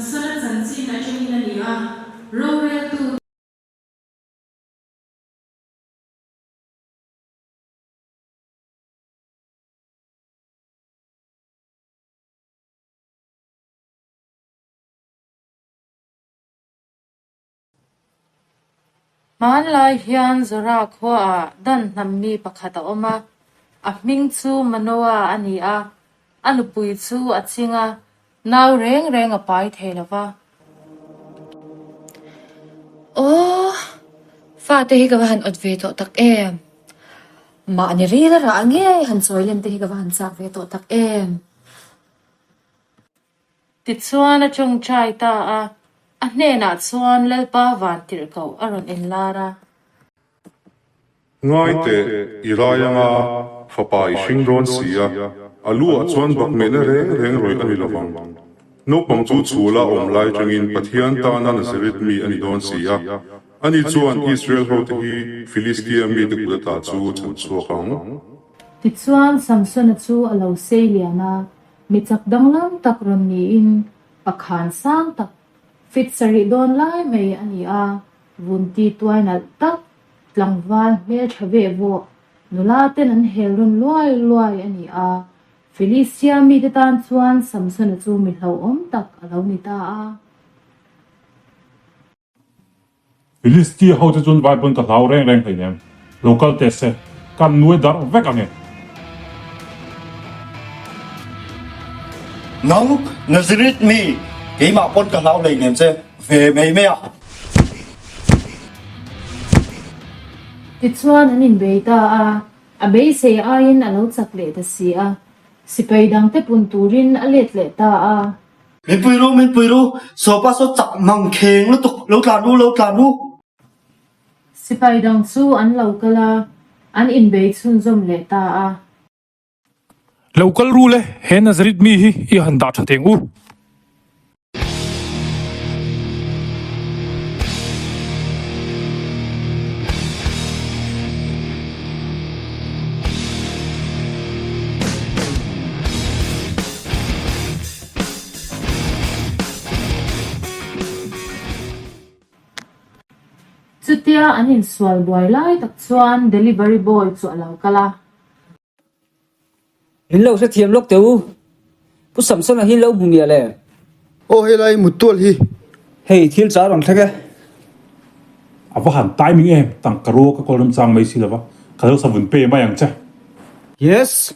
Samsona chanchin atangin a ni a, roreltu. Hmanlai hian Zora khuaah Dan hnam mi pakhat a awm a, a hming chu Manoa a ni a, a nupui chu a ching a, nau reng reng a pai thei lo va. Aw, fate hi ka va han awt ve tawh tak em? Mahni ril a rah ngei han chawi lem te hi ka va han chak ve tawh tak em? Tichuan a tawngtai ta a, a hnenah chuan Lalpa vantirhkoh a rawn inlar a. Ngai teh, i rai anga fapa i hring dawn si a, a lu ah chuan bakmehna reng reng rawih a ni lo vang. Naupang chu chhula awm lai tangin Pathian tana Nazareth mi a ni dawn si a, ani chuan Israel hote hi Filistia mite kut ata chu chhan chhuak ang. Tichuan Samsona chu a lo sei lian a, Mi chak danglam tak rawn niin pakhan sang tak fit sarih dawn lai mai a ni a, vunti tuai nalh tak, tlangval hmeltha veh vawh, nula ten an hel rawn luai luai a ni a. Filistia mite tan chuan Samsona chu mi hlauhawm tak a lo ni ta a. Filistia hote chuan vai pawn ka hlau reng reng hleinem, lo kal teh se, kan nuai darh vek ang e. Nang Nazareth mi, keimah pawn ka hlau hleinem che, ve mai mai a. Tichuan an inbei ta a, a beisei aiin a lo chak leh ta si a, sipai dangte pun turin a let leh ta a. Min pui ru, min pui ru, Sawpa saw chak mang kheng lutuk, lo tlan ru, lo tlan ru. Sipai dang chu an lo kal a, an inbei chhunzawm leh ta a. Lo kal ru le, he Nazareth mi hi i han dah tha teng u. Chutia an insual buai lai tak chuan delivery boy chu a lo kal a. In lo hrethiam lawk teh u. Pu Samsona hi lo hmu miah le. Aw helai muttual hi. Hei thil char rawn thleng e. A va han timing em, tangka rua ka kawl remchang mai si lova, ka lo savun pe mai ang che. Yes.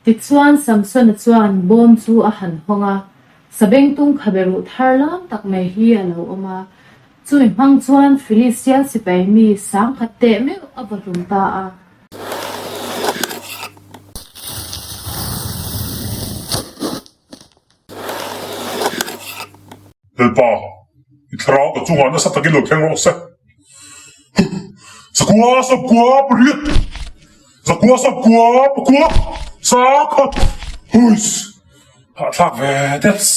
Tichuan Samsona chuan bawm chu a han hawng a, sabengtung khabe ruh thar lam tak mai hi a lo awm a. Chumi hmang chuan Filistia sipai mi sangkhat teh meuh a va hlum ta a. Lalpa, i thlarau ka chungah nasa takin lo thleng rawh se. Zakua sawmkua pariat, zakua sawmkua pakua, sakhat, huis, hahthlak ve dets.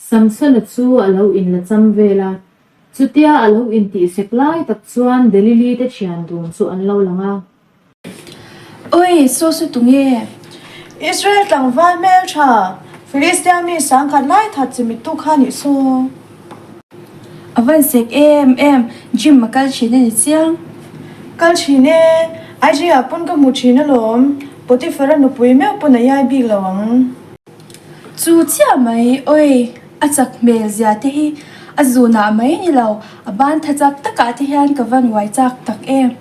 Samsona chu a lo inla cham vel a, chutia a lo intihsek lai tak chuan Delili te thian dun chu an lo lang a. Oi, saw su tunge? Israel tlangval hmeltha, Filistia mi sangkhat lai that chi mittu kha nih saw. A van sek em em, gym a kal thin a ni chiang. Kal thin e, IG ah pawn ka hmu thin alawm, Potiphar a nupui meuh pawn a iai bik lo ang. Chu chiah mai, oi, a chak hmel zia te hi a zunah mai ni lo, a ban tha chak takah te hian ka van uai chak tak em.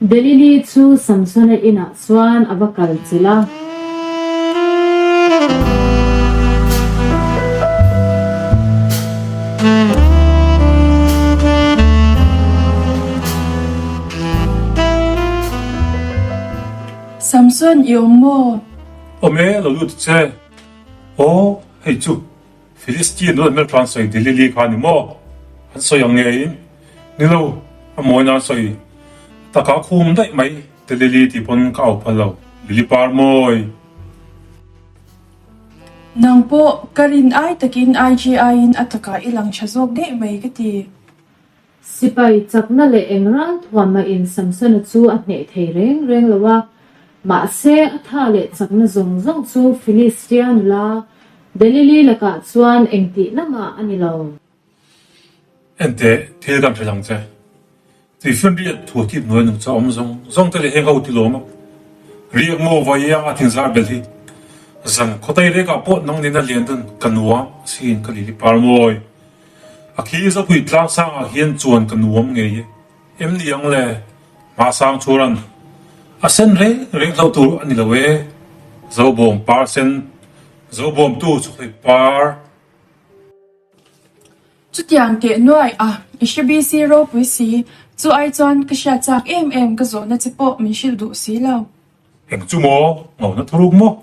Delili chu Samsona inah chuan a va kal chilh a. Samson i awm maw? Awm e, lo lut che. Aw, hei chu Filistia nula hmeltha an sawi Delili kha a ni maw? An sawi ang ngeiin. Ni lo, a mawina an sawi takah khum daih mai Delili tih pawn ka au phal lo. Lili par mawi. Nang pawh ka rin ai takin IG aiin a takah i lang tha zawk daih mai ka ti. Sipai chakna leh eng ral thuammahin Samsona chu a hneh thei reng reng lo a, mahse a tha leh chakna zawng zawng chu Filistia nula Delili lakah chuan engtihna mah a ni lo. Enteh, thil kan hrilh ang che. Tuifinriat thuathip hnuai nungcha awm zawng zawng te leh heng ho ti lawm a, riak maw vai anga thingzar bel hi zan khawtai rekah pawh nang nena lian dun ka nuam siin ka lili par mawi. A khi zopui tlang sangah hian chuan ka nuam ngei e. Em ni ang le? Hmasang chuan a sen reng reng hlo tur a ni lo e. Zobawm par sen, zobawmtu chukhlei par. Chutiang teh nuai a, i hre BC ropui si, chu ai chuan ka hriat chak em em ka zawhna che pawh min hrilh duh si lo. Eng chu maw? Ngauna thuruk maw?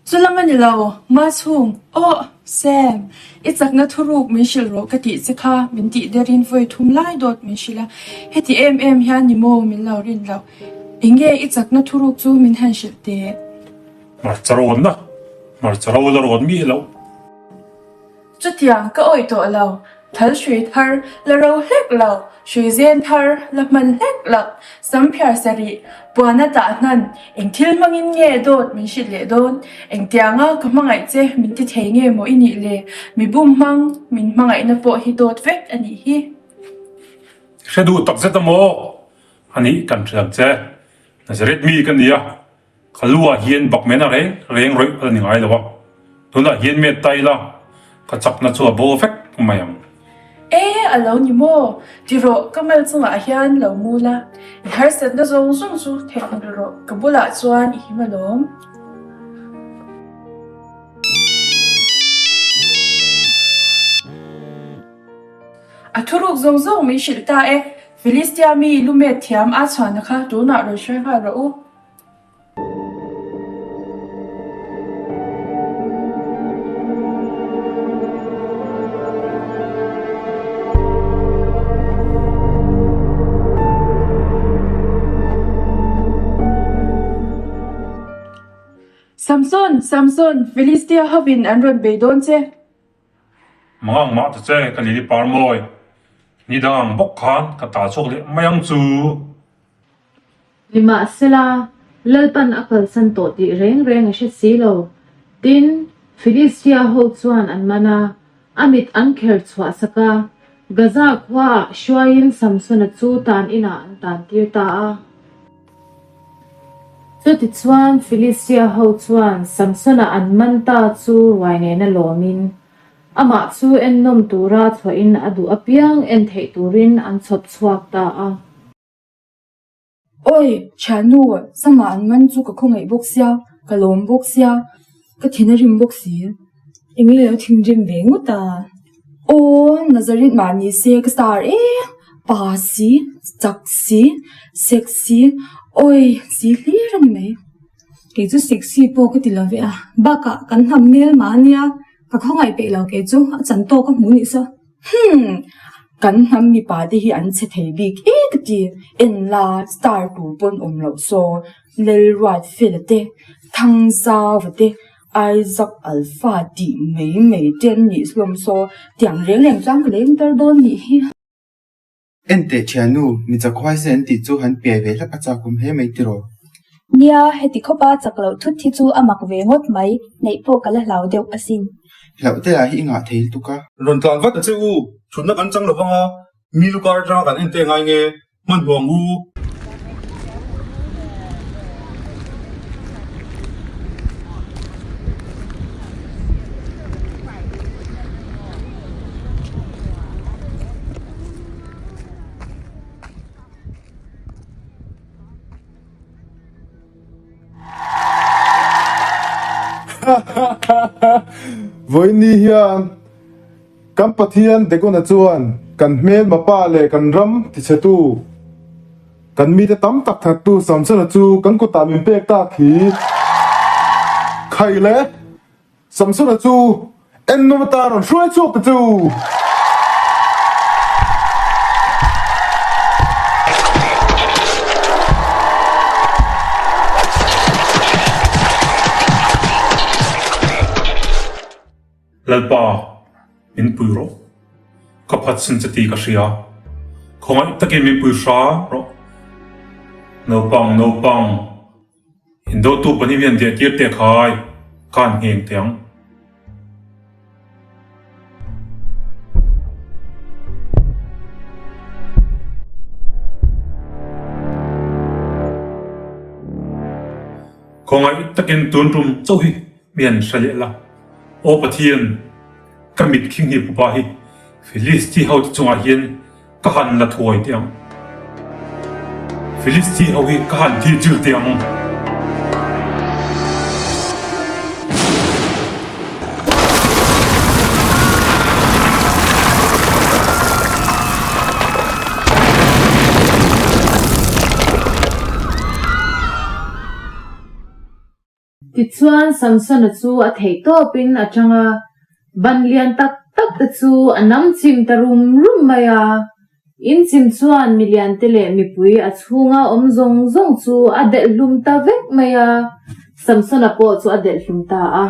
Chu lam a ni lo, ma chhung, Aw, Sam, i chakna thuruk min hrilh rawh ka tih che kha min tih derin vawi thum lai dawt min hrilh a, heti em em hian ni maw min lo rin loh. Enge i chakna thuruk chu min han hrilh teh? Hmarcha rawnna, hmarcha ro la rawn miah loh. Chutiang ka awih tawh lo, thal hrui thar la ro hlek lo, hrui zen thar la hman hlek lo, sam phiar sarih, puana tah hnan, eng thil hmangin nge dawt min hrilh leh dawn, engtianga ka hmangaih che min ti thei nge maw i nih le, mi bum hmang min hmangaihna pawh hi dawt vek a nih hi. Hre duh tak zet a maw? A nih kan hriat che, Nazareth mi ka nia. Ka lu ah hian bak mena reng reng rawih a la ni ngai lo a, tunah hian met ta ila ka chakna chu a bo vek mai ang. E, a lo ni maw? Ti rawh, ka mal chungah hian lo mu la, i harsatna zawng zawng chu theihnghilh rawh, ka bulah chuan i him alawm. A thuruk zawng zawng min hrilh ta e, Filistia mi lumet thiam a chhuahna kha tunah rawn hruai nghal rawh u. Samson, Samson, Filistia hovin an rawn bei dawn che. Mangang mah ta che, ka lili par mawi. Ni dang ang bawk khan ka tal chhuak leh mai ang chu. Nimahsela, Lalpan a kalsan tawh tih reng reng a hre si lo. Tin, Filistia ho chuan an man a, a mit an kher chhuah sak a, Gaza khuaah hruaiin Samsona chu tan inah an tan tir ta a. Chutichuan Filistia ho chuan Samsona an man ta chu ruai nena lawmin, amah chu ennawm tura chhuahin a duh apiang en theih turin an chhawp chhuak ta a. Awi, thiannu, Sama an man chu ka khawngaih bawk sia, ka lawm bawk sia, ka thin a rim bawk si. Eng nge lo thinrim ve ngawt a? Aw, Nazareth mah ni se ka star e, pa si, chak si, sexy, awi, si hlir a ni mai. Kei chu sexy pawh ka ti lo ve a, bakah kan hnam hmel mah a nia, ka khawngaih peih lo kei chu, a chan tawk a hmu nih saw. Humm! Kan hnam mipa te hi an chhe thei bik e ka ti, en la star tur pawn awm loh saw, Lalruat Fela te, Thangzauva te, Isaac Alpha tih mai mai te an nih hlawm saw, tiang reng reng chuan ka leng tar dawn nih hi. Enteh thiannu, mi chak huai se an tih chu han piai ve hlak a chak awm hle mai tiraw? Nia, heti khawpa chak loh thut hi chu a mak ve ngawt mai, neih pawh ka la hlau deuh asin. Hlauh te lah hi i ngah thei lutuk a. Rawn tlan vat a che u, thutna kan chang lo vang a, mi lu kar atanga kan en te ngai nge, hmanhmawh ang u. Vawiin hian kan Pathian Degona chuan kan hmelma pa leh kan ram tichhetu, kan mite tam tak thattu Samsona chu kan kutah min pek tak hi. Khai le! Samsona chu ennawm atan rawn hruai chhuak ta chu! Lalpa, min pui rawh. Ka phatsan che tih ka hria. Khawngaih takin min pui hram rawh. Naupang, naupang, indotu pahnih hian diah tir teh khai, ka han ngheng teh ang. Khawngaih takin tun tum chauh hi mi han hre leh la. Aw Pathian, ka mit khing hi pupa hi Filisti hote chungah hian ka han la thuai teh ang. Filisti ho hi ka han thih chilh teh ang. Tichuan Samsona chu a theih tawpin a chang a, ban lian tak tak te chu a nam chim ta rum rum mai a. In chim chuan milian te leh mipui a chhunga awm zawng zawng chu a delh hlum ta vek mai a, Samsona pawh chu a delh hlum ta a.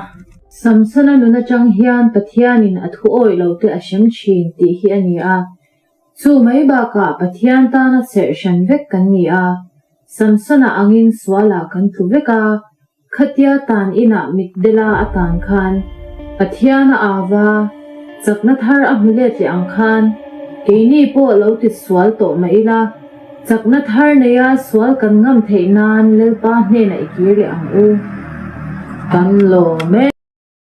Samsona nun atang hian Pathianin a thu awih lo te a hrem thin tih hi a ni a. Chu mai bakah Pathian tana serh hran vek kan ni a, Samsona angin sualah kan tlu vek a, khatia tan inah mitdela a tan khan Pathian a au va, chakna thar a hmu let leh ang khan keini pawh lo ti sual tawh mah ila, chakna thar neia sual kan ngam theih nan Lalpa hnenah i kir leh ang u. Kan lawm e.